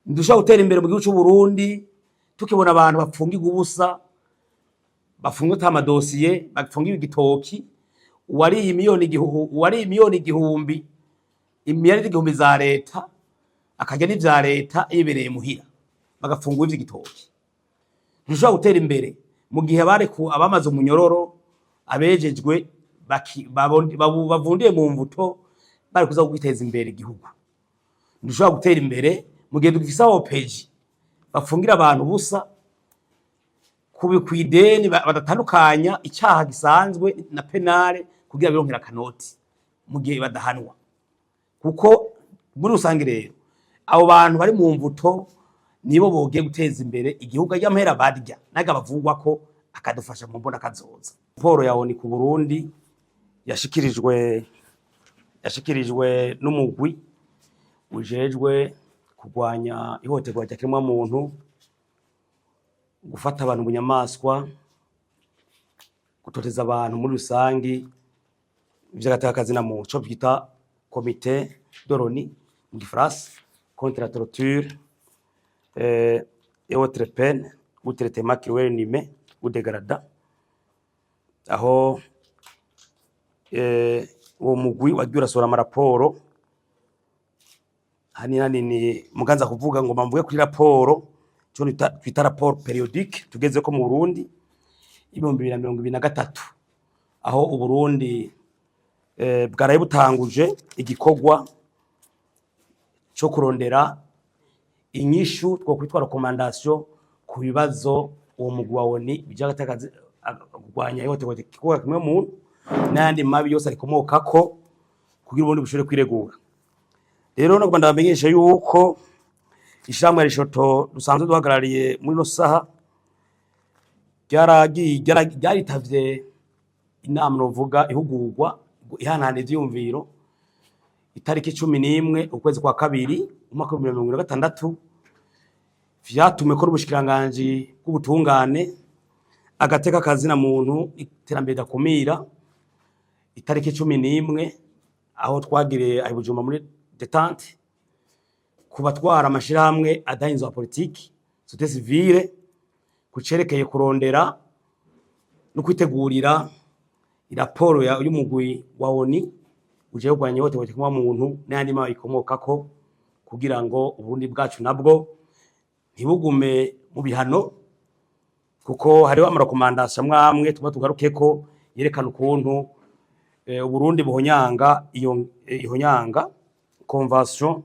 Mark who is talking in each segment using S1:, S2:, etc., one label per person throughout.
S1: Ntidushobora gutera imbere mu gihugu c'u Burundi tukibona abantu bapfungirwa ubusa, bafungwa ata madosiye, bapfungiwe igitoki. Uwariye miliyoni igihu, uwariye miliyoni 1000, imiliyaridi 1000 za leta, akarya n'ivya leta yibereye muhira, bagafungwa ivy'igitoki. Ntidushobora gutera imbere mu gihe abareku, abamaze umunyororo, abejejwe, bavundiye mu mvuto, bari kuza kwiteza imbere igihugu. Ntidushobora gutera imbere mu gihe dufise OPJ bafungira abantu ubusa kubi kw'ideni, badatandukanya icaha gisanzwe na pénal kugira bironkera akanoti, mu gihe badahanwa. Kuko muri rusange rero, abo bantu bari mu mvuto nibo bogiye guteza imbere igihugu, y'amahera barya naga bavugwa ko akadufasha mu mbona kazoza. Raporo ya ONU ku Burundi yashikirijwe n'umugwi ujejwe kurwanya ihohoterwa rya kiremwamuntu, gufata abantu bunyamaswa, gutoteza abantu muri rusangi, vy'agateka na muntu, co twita Comité de l'ONU mu gifaransa contre la torture et autres peines ou traitements cruels, inhumains ou dégradants, aho uwo mugwi wagiye urasohora amaraporo hanini hanini. Muganza kuvuga ngo mvuge kuri raporo cyo twita rapport périodique tugeze ko mu Burundi 2023, aho Uburundi bwaraye butanguje igikorwa cyo kurondera inyishu, twokwitwa recommandation, ku bibazo uwo mugwi wa ONU bijya kurwanya ihohoterwa rikorerwa kimwe muntu n'ayandi mabi yose arikomokako, kugira ubundi bushobore kwiregura. Rero no ndabamenyesha yuko ishirahamwe Rishoto dusanzwe duhagarariye muri no saha ryaragiye ryaritavye inama, novuga ihugurwa, ihanahana ivyiyumviro, itariki 11 ukwezi kwa kabiri umwaka wa 2026, vyatumwe ko n'ubushikiranganji bw'ubutungane, agateka kazina muntu, iterambere ridakumira, itariki 11, aho twagiriye aho Bujumbura muri détente, ku batwara amashirahamwe adahinzwe wa politiki, société civile, kucerekeye kurondera no kwitegurira iraporo y'umugwi wa ONU uje kurwanya ihohoterwa rya muntu n'ayandi mabi ikomokako, kugira ngo Uburundi bwacu nabwo ntibugume mu bihano, kuko hariho ama recommandations amwe amwe tuba tugarukeko yerekana ukuntu Uburundi buhonyanga iyo ihonyanga Convention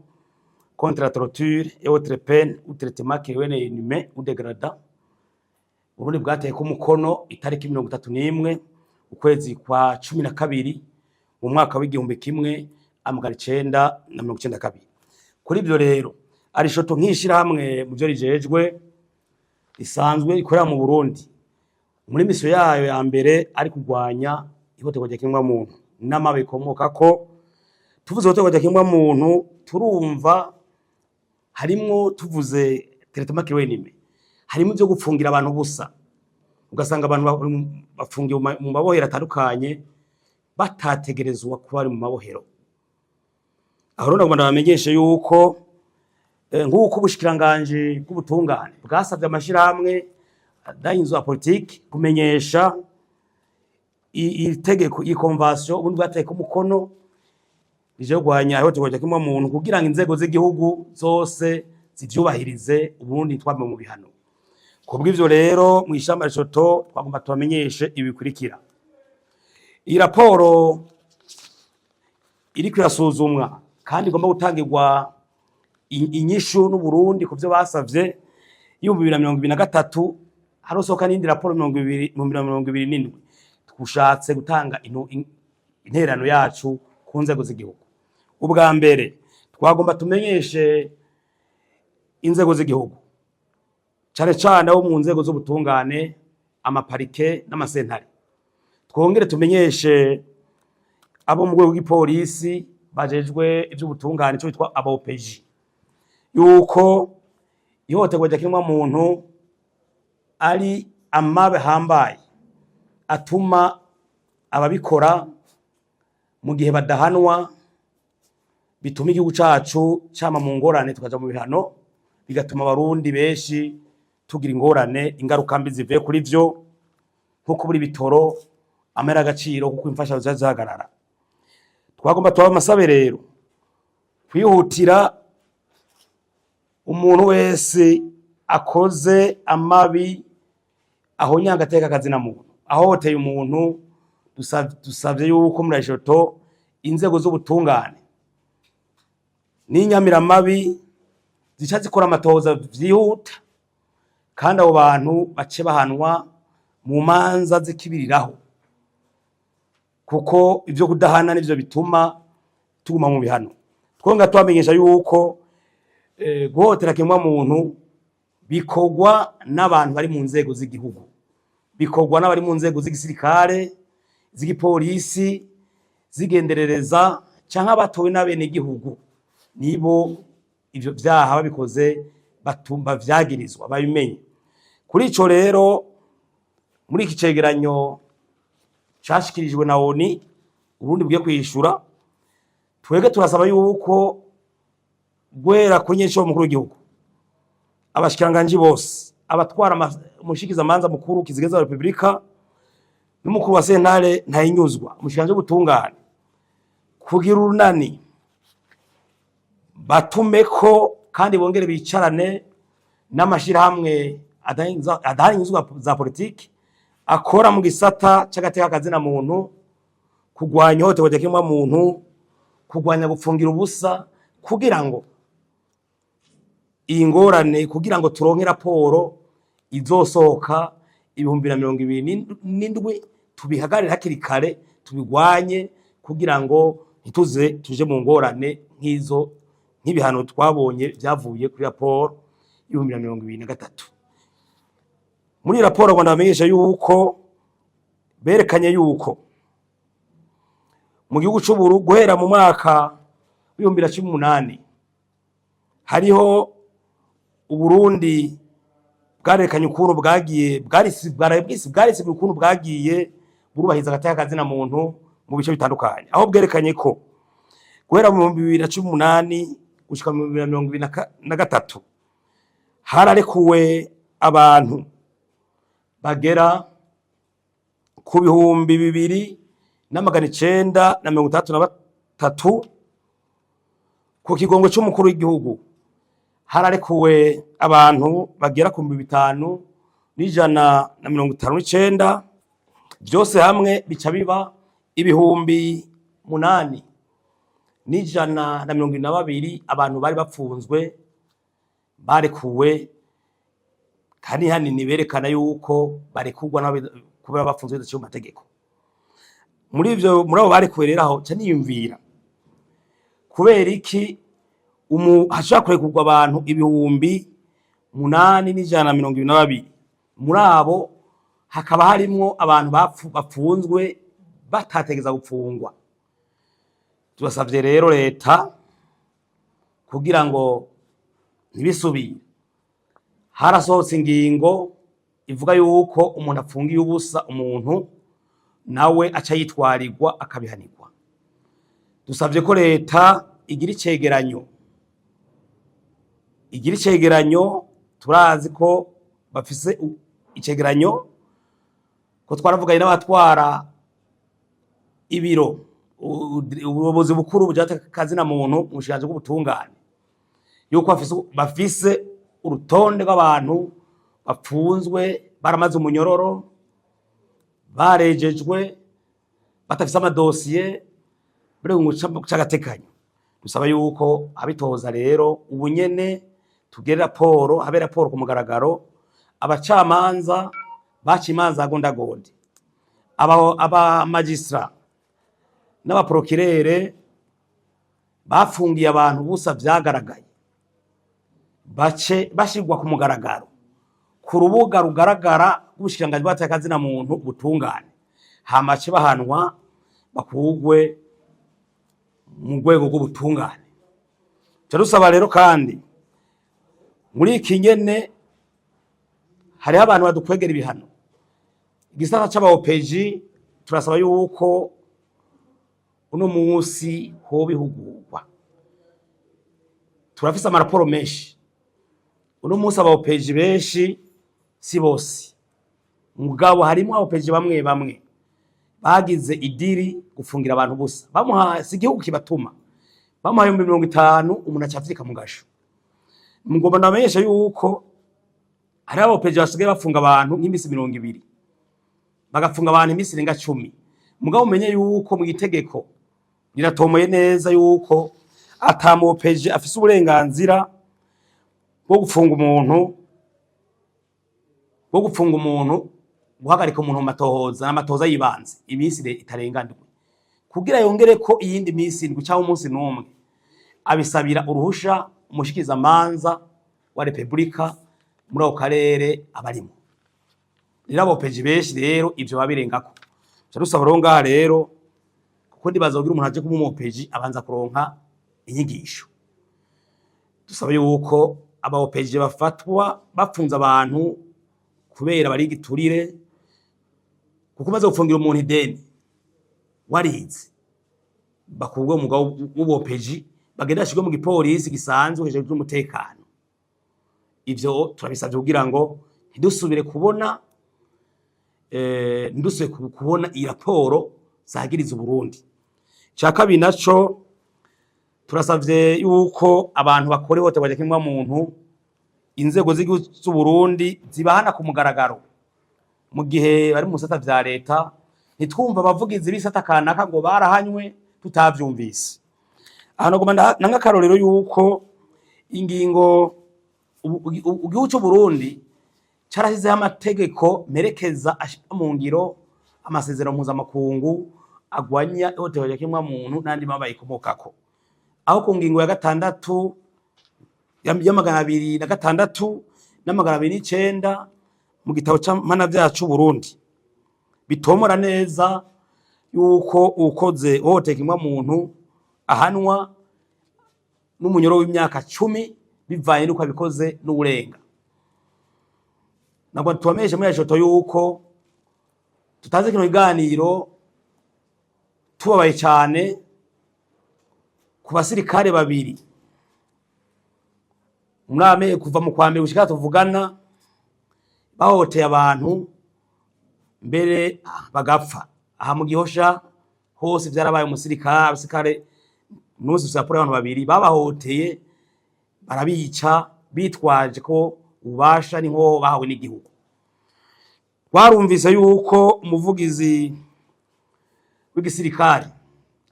S1: contre la torture et autres peines ou traitements cruels et inhumains ou dégradants Uburundi bwateye ko umukono itariki 31 ukwezi kwa 12 mu mwaka w'1992. Kuri ibyo rero, Arishoto nk'ishirahamwe mu byo rijejwe risanzwe rikorera mu Burundi, muri mission yayo ya mbere ari kurwanya ihohoterwa rya kiremwamuntu n'amabi ikomoka ko. Tuvuze ihohoterwa rya kiremwamuntu, turumva harimwo, tuvuze traitement cruel inhumain, harimo ibyo gupfungira abantu ubusa, ugasanga abantu bafungiwe mu mabohero atandukanye batategerezwa kuba bari mu mabohero. Aho rero ndagomba ndabamenyeshe yuko nk'uko ubushikiranganji bw'ubutungane bwasabye amashirahamwe adahinzwe politiki kumenyesha iri tegeko, iyi convention ubundi bwateye ko umukono rije kurwanya ihohoterwa rya kiremwamuntu, kugira ngo inzego z'igihugu zose zivyubahirize, ubundi twame mu bihano. Kubw'ivyo rero, mw'ishamba Rishoto twagomba tubamenyeshe ibi bikurikira: iyi raporo iriko irasuzumwa kandi igomba gutangirwa inyishu n'Uburundi ku vyo basavye 2023, harosohoka n'indi raporo mirongo ibiri 2027. Twushatse gutanga intererano yacu ku nzego z'igihugu. Ubwa mbere, twagomba tumenyeshe inzego z'igihugu, cane cane abo mu nzego z'ubutungane, amaparike n'amasentare. Twongere tumenyeshe abo mu rwego rw'ipolisi bajejwe ivy'ubutungane, ico bitwa aba OPJ, yuko ihohoterwa rya kiremwamuntu ari amabi ahambaye atuma ababikora, mu gihe badahanwa, bituma igihugu cacu cama mu ngorane, tukaja mu bihano. Bigatuma Abarundi benshi tugira ingorane, ingaruka mbi zivuye kuri vyo, nko kubura ibitoro, amahera agaciro, kuko imfashanyo zica zihagarara. Twagomba tuba amasabe rero kwihutira umuntu wese akoze amabi ahonyanga agateka kazina muntu, ahohoteye umuntu. Dusavye yuko muri Ajoto inzego z'ubutungane n'inyamiramabi zica zikora amatohoza vyihuta, kandi abo bantu bace bahanwa mu manza zikibiriraho, kuko ivyo kudahana nivyo bituma tuguma mu bihano. Twonga twamenyesha yuko guhohotera kiremwa muntu bikorwa n'abantu bari mu nzego z'igihugu, bikorwa n'abari mu nzego z'igisirikare, z'igipolisi, zigenderereza, canke abatowe n'abenegihugu. Nibo ivyo vyaha babikoze batumva vyagirizwa, babimenye. Kuri ico rero, muri iki cegeranyo cashikirijwe na ONU Uburundi bugiye kwishura, twebwe turasaba yuko guhera kuri nyinshi mukuru w'igihugu, abashikiranganji bose, abatwara, umushikizamanza mukuru kizigeza wa Republika n'umukuru wa sentare ntayinyuzwa, umushikiranganji w'ubutungane, kugira urunani batumeko kandi bongere bicarane n'amashirahamwe adaharanira za politiki akora mu gisata c'agateka kazina muntu, kugwanya ihohoterwa rya muntu, kugwanya gupfungira ubusa, kugira ngo iyi ngorane, kugira ngo turonke raporo izosohoka 2027, tubihagarire hakiri kare, tubigwanye, kugira ngo ntituze tuje mu ngorane nk'izo, nk'ibihano twabonye byavuye kuri raporo y'2023. Muri raporo Rwanda bamenyesha yuko berekanye yuko mu gihugu c'Uburu guhera mu mwaka w'2018 hariho Uburundi bwarekanye ukuntu bwagiye bwarisi ukuntu bwagiye burubahiriza agateka kazina muntu mu bice bitandukanye, aho bwerekanye ko guhera mu 2018 gushika mu 2023 hararekuwe abantu bagera ku 2963. Ku kigongo c'umukuru w'igihugu hararekuwe abantu bagera ku 5159. Byose hamwe bica biba 8122 abantu bari bapfunzwe barekuwe, kandi hanini berekana yuko barekurwa kubera bafunzwe bidaciye mu mategeko. Muri ivyo, muri abo barekuwe rero, aho ca niyumvira kubera iki hashobora kurekurwa abantu 8122, muri abo hakaba harimwo abantu bapfunzwe batategeza gupfungwa. Tubasavye rero leta, kugira ngo ntibisubire, harasohotse ingingo ivuga yuko umuntu apfungiye ubusa umuntu nawe aca yitwarirwa akabihanirwa. Dusavye ko leta igira icegeranyo, igira icegeranyo. Turazi ko bafise icegeranyo, ko twaravuganye n'abatwara ibiro ubuyobozi bukuru bujejwe kazina muntu mu bushikiranganji bw'ubutungane, yuko bafise urutonde rw'abantu bapfunzwe baramaze umunyororo, barejejwe, batafise amadosiye bari mu c'agateganyo. Dusaba yuko abitoza rero ubu nyene tugere raporo, habe raporo ku mugaragaro, abacamanza baca imanza gondagonde, aba magistrat n'abaprokirere bafungiye abantu busa vyagaragaye, bace bashirwa ku mugaragaro ku rubuga rugaragara rw'ubushikiranganji bw'agateka muntu butungane, hama bace bahanwa, bakugwe mu rwego rw'ubutungane. Ca dusaba rero kandi muri iki nyene hariho abantu badukwegera ibihano, igisata c'aba OPJ. Turasaba yuko uno munsi hoba ihugurwa. Turafise amaraporo menshi. Uno munsi aba OPJ benshi, si bose, mugabo harimo aba OPJ bamwe bamwe bagize idiri gufungira abantu busa. Bamuha, si igihugu kibatuma, bamuhaye 50,000, umuntu aca avyika mu gasho. Mugomba ndamenyesha yuko hari aba OPJ basigaye bafunga abantu nk'imisi 20, bagafunga abantu imisi irenga 10. Mugabo umenye yuko mu itegeko riratomoye neza yuko ata mu OPJ afise uburenganzira bwo gufunga umuntu, guhagarika umuntu mu matohoza n'amatohoza yibanze iminsi itarenga 7, kugira yongere ko iyindi minsi 7 cyangwa umunsi n'umwe, abisabira uruhusha umushikizamanza wa repubulika muri ako karere abarimo. Rero aba OPJ benshi rero ivyo babirengako. Ca dusaba rero ngaha rero, kuko ndibaza kugira umuntu aje kuba umu OPJ abanza kuronka inyigisho, dusaba yuko aba OPJ bafatwa bafunze abantu kubera bari igiturire, kuko umaze gufungira umuntu ideni warize, bakurwe umwuga w'ubu OPJ, bagenda bashirwe mu gipolisi gisanzwe kijejwe umutekano. Ivyo turabisavye kugira ngo ntidusubire kubona iyi raporo zagiriza Uburundi. Ca kabiri naco, turasavye yuko abantu bakora ihohoterwa rya muntu, inzego z'igihugu z'Uburundi zibahana ku mugaragaro mu gihe bari mu bisata vya leta. Ntitwumva abavugizi b'isata kanaka ngo barahanywe, tutavyumvise. Aha nagomba nange akarorero yuko ingingo igihugu c'Uburundi carashizeho amategeko mperekeza ashira mu ngiro amasezerano mpuzamakungu agwanya ihohoterwa rya kiremwamuntu n'andi mabi ayikomokako, aho ku ngingo ya gatandatu ya 206 na 209 mu gitabo mpanavyaha c'Uburundi bitomora neza yuko ukoze ihohoterwa kiremwamuntu ahanwa n'umunyoro w'imyaka 10, bivanye n'uko abikoze n'uburenga. Ntabwo tubamenyeshe muri shoto yuko tutazi kino kiganiro tubabaye cyane ku basirikare babiri muri kuva mu kwa mbere gushika tuvugana bahohoteye abantu mbere bagapfa. Aha mu Gihosha hose vyarabaye, umusirikare, abasirikare nusi raporo y'abantu babiri babahoteye barabica, bitwaje ko ububasha niho bahawe n'igihugu. Twarumvise yuko umuvugizi w'igisirikare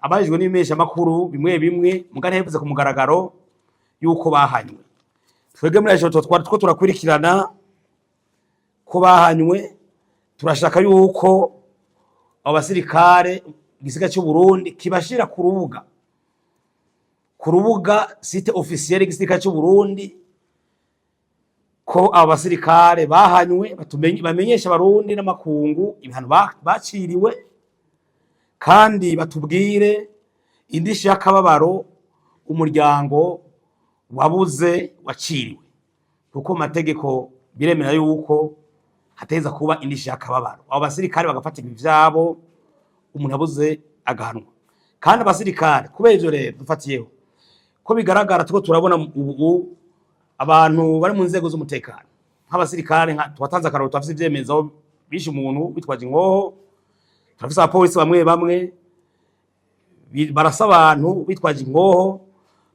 S1: abajijwe n'ibimesha makuru bimwe bimwe, mugana yavuze ku mugaragaro yuko bahanywe. Twebwe muri ejo twari two turakurikirana ko bahanywe. Turashaka yuko abo basirikare igisirikare cy'u Burundi kibashira ku rubuga site officiel igisirikare cy'u Burundi ko abo basirikare bahanywe, bamenyesha Abarundi n'amakungu ibihano baciriwe, kandi batubwire indishi y'akababaro umuryango wabuze waciriwe, kuko mu mategeko biremera yuko hateza kuba indishi y'akababaro, abo basirikare bagafatirwa ivyabo, umuntu abuze agahanwa. Kandi abasirikare, kubera ivyo rero dufatiyeho ko bigaragara tuko turabona ubu abantu bari mu nzego z'umutekano nk'abasirikare, nka twatanze akarorero, turafise ivyemezo aho bishe umuntu bitwaje inkoho, turafise abapolisi bamwe bamwe barasa abantu bitwaje inkoho.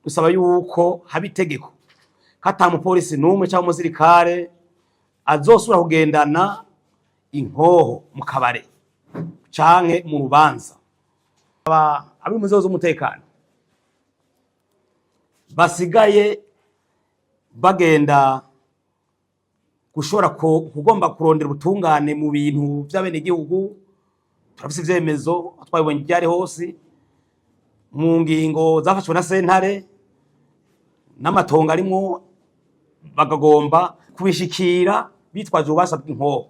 S1: Dusaba yuko haba itegeko ko ata mupolisi n'umwe cyangwa umusirikare azosubira kugendana inkoho mu kabare canke mu rubanza. Abari mu nzego z'umutekano basigaye bagenda gushobora kugomba kurondera ubutungane mu bintu vy'abenegihugu, turafise ivyemezo, twabibonye ivyari hose mu ngingo zafashwe na sentare n'amatongo arimwo, bagagomba kubishikira bitwaje ububasha bw'inkoho,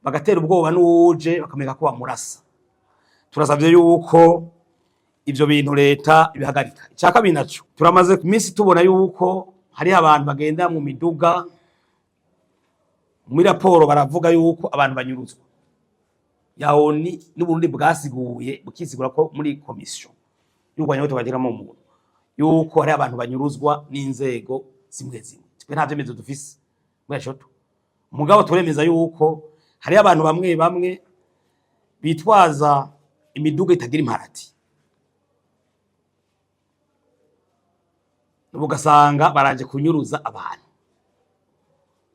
S1: bagatera ubwoba n'uwuje bakamenya ko bamurasa. Turasavye yuko ivyo bintu leta ibihagarika. Icya kabiri naco, turamaze iminsi tubona yuko hariho abantu bagenda mu miduga. Muri raporo baravuga yuko abantu banyuruzwa yahoni n'Uburundi bwasiguye, bukisigura ko muri komisiyo y'urwanya bagiramo umuntu yuko hari abantu banyuruzwa n'inzego zimwe zimwe. Twe nta vyemezo dufise muri ALISHOTO, mugabo turemeza yuko hariyo abantu bamwe bamwe bitwaza imiduga itagira imparati, ugasanga baraje kunyuruza abantu.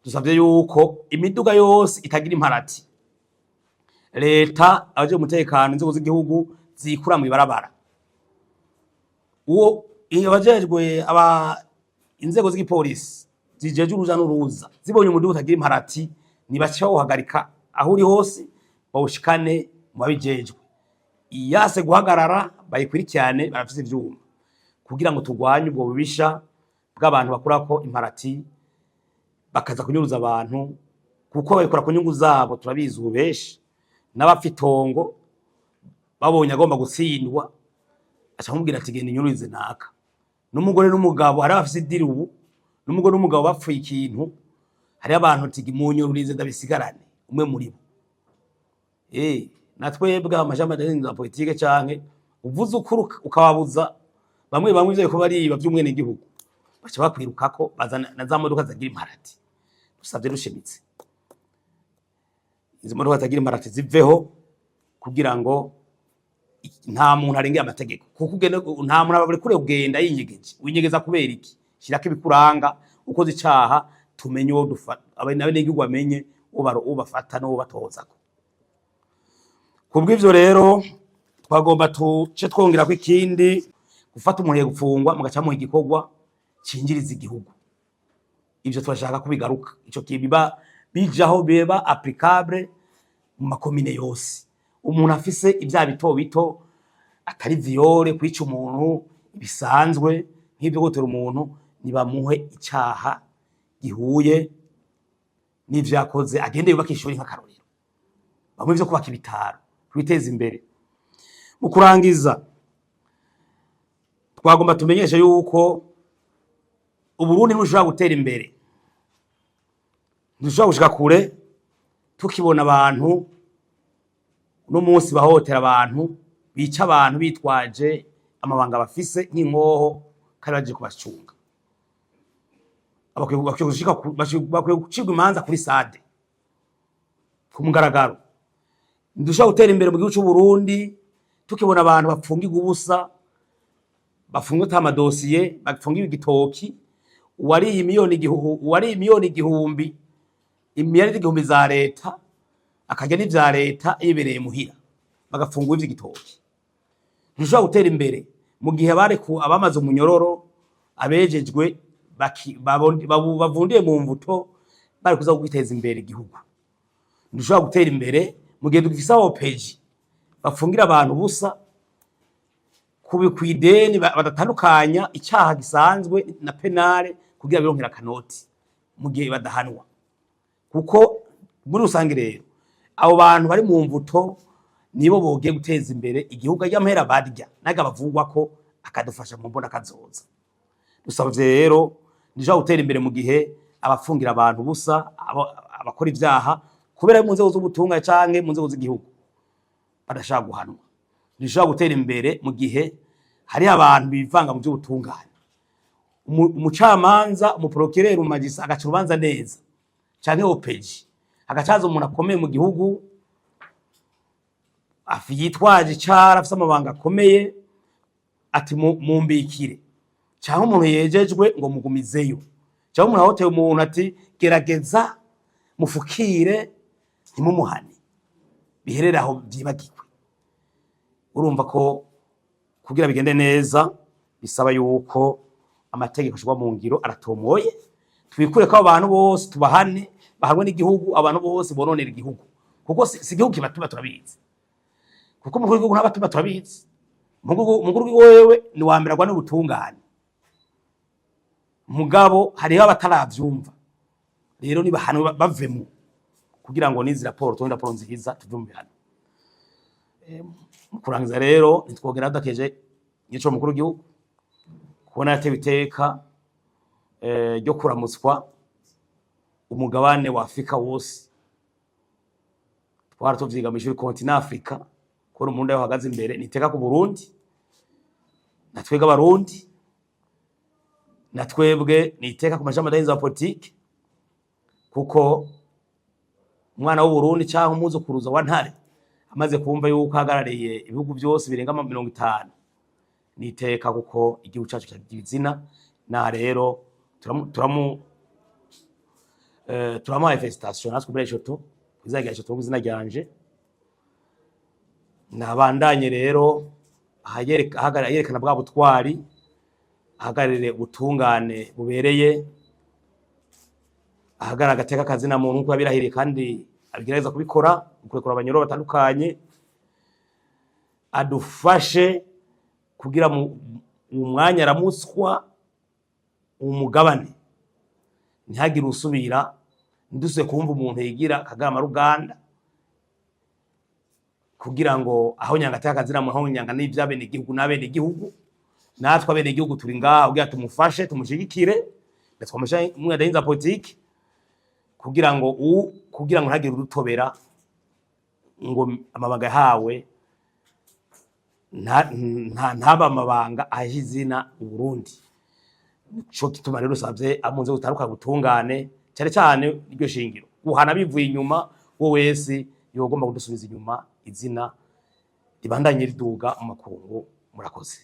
S1: Dusabye yuko imiduga yose itagira imparati, leta, abaje umutekano, inzego z'igihugu zikura mu ibarabara. Uwo abajejwe aba inzego z'igipolisi zijeje uruja n'uruza zibonye umuduga utagira imparati, nibace bawuhagarika aho uri hose, bawushikane mu babijejwe. Iyase guhagarara bayikurikirane, barafise ivyuma, kugira ngo turwanye ubwo bubisha bw'abantu bakurako imparati bakaza kunyuruza abantu, kuko babikora ku nyungu zabo. Turabizi, ubu benshi n'abapfa itongo babonye agomba gutsindwa, aca amubwira ati: "Genda unyururize naka." N'umugore n'umugabo, hari abafise idiri ubu, n'umugore n'umugabo bapfuye ikintu, hariho abantu ati: "Munyururize ndabisigarane umwe muri bo." Na twebwe amashami za politike, canke uvuze ukuri ukababuza bamwe bamwe ivyo bariko bariba vy'umwenegihugu, baca bakwirukako, bazana na za modoka zagira imparati. Dusavye dushimitse, izi modoka zagira imparati ziveho, kugira ngo nta muntu arengera amategeko, kuko ugenda nta muntu aba kure kugenda yinyegeje. Winyegeza kubera iki? Shirako ibikuranga, ukoze icaha tumenye uwo dufata, abenegihugu bamenye uwo bafata n'uwo batozako. Kubw'ivyo rero, twagomba tuce twongerako ikindi: gufata umuntu ye gupfungwa, mugaca muha igikorwa cinjiriza igihugu. Ivyo turashaka ko bigaruka, ico kibiba bijaho, biba applicable mu makomine yose. Umuntu afise ibyaha bito bito, atari viol, kwica umuntu bisanzwe nk'ibyo gutera umuntu, nibamuhe icaha gihuye n'ivyo yakoze, agende yubake ishuri nk'akarorero, bamwe ivyo kubaka ibitaro, twiteze imbere. Mu kurangiza, twagomba tumenyeshe yuko Uburundi ntibushobora gutera imbere, ntidushobora gushika kure tukibona abantu uno munsi bahohotera abantu, bica abantu bitwaje amabanga bafise nk'inkoho kandi baje kubacunga. Bakwiye gucirwa imanza kuri sade ku mugaragaro. Ntidushobora gutera imbere mu gihugu c'u Burundi tukibona abantu bapfungirwa ubusa, bafungwa ata amadosiye, bapfungiwe igitoki. Uwariye miliyoni 1000, imiliyaridi 1000 za leta, akarya n'ivya leta yibereye muhira, bagafungwa ivy'igitoki. Ntidushobora gutera imbere mu gihe abareku abamaze umunyororo, abejejwe, bavundiye mu mvuto, bari kuza kwiteza imbere igihugu. Ntidushobora gutera imbere mu gihe dufise aba OPJ bafungira abantu ubusa kubi kw'ideni, badatandukanya icaha gisanzwe na pénal kugira bironkera akanoti, mu gihe badahanwa. Kuko muri rusange rero, abo bantu bari mu mvuto nibo bogiye guteza imbere igihugu, ry'amahera barya naga bavugwa ko akadufasha mu mbona kazoza. Dusabye rero, ntidushobora gutera imbere mu gihe abafungira abantu ubusa, abakora ivyaha kubera ari mu nzego z'ubutungane canke mu nzego z'igihugu badashaka guhanwa. Ntidushobora gutera imbere mu gihe hari abantu bivanga mu by'ubutungane. Umucamanza, umuprocureur, umagistrat agaca urubanza neza, canke OPJ, hagacaza umuntu akomeye mu gihugu yitwaje icara, afise amabanga akomeye, ati: "Mumbikire," canke umuntu yejejwe ngo mugumizeyo, canke umuntu ahoteye umuntu ati: "Gerageza mufukire, ntimumuhane, biherere aho, vyibagirwe." Urumva ko kugira bigende neza bisaba yuko amategeko ashirwa mu ngiro aratomoye. Twikure ko abantu bose tubahane, bahanwe n'igihugu, abantu bose bononera igihugu, kuko si igihugu kibatuma, turabizi, kuko umukuru w'igihugu ntabatuma, turabizi. Umukuru w'igihugu wewe ni wa mbere agwa n'ubutungane, mugabo hariho abataravyumva. Rero nibahanwe, bavemo, kugira ngo n'izi raporo tubone raporo nziza, tuve mu bihano. Mu kurangiza rero, ntitwogera tudakeje nyico mukuru w'igihugu kubona yatewe iteka ryo kuramutswa umugabane wa Afrika wose. Twara tuvyiga mw'ishuri, continent Afrika. Kubona umurundi ahagaze imbere ni iteka ku Burundi na twebwe Abarundi. Na twebwe ni iteka ku mashami adahinza wa politike, kuko umwana w'Uburundi cyangwa umuzukuruza wa Ntare amaze kumva yuko ahagarariye ibihugu byose birenga 50, ni iteka, kuko igihugu cyacu cyagira izina. Na rero turamuhaye félicitation natwe muri Eshoto, kw'izina rya Eshoto, izina ryanje. Nabandanye rero yerekana bwa butwari, ahagararire ubutungane bubereye, ahagarara agateka kazina muntu nkuko yabirahiriye, kandi abigerageza kubikora mu kurekura abanyoro batandukanye. Adufashe kugira mu mwanya aramutswa umugabane, ntihagire usubira, ntidusubire kumva umuntu yigira Kagarama ruganda kugira ngo aho nyanga ateka kazina muntu, aho nyanga n'ivy'abene igihugu n'abene igihugu. Natwe abene igihugu turi ngaho kugira tumufashe, tumushigikire, twamusha umwe adahinza politiki, kugira ngo ntagire udutobera ngo amabanga yahawe ntaba amabanga aha izina Uburundi. Nico gituma rero usavye amunze gutaruka gutungane, cyane cyane iryo shingiro, guhana bivuye inyuma wo wese yogomba kudusubiza inyuma, izina ribandanye riduga mu makungu. Murakoze.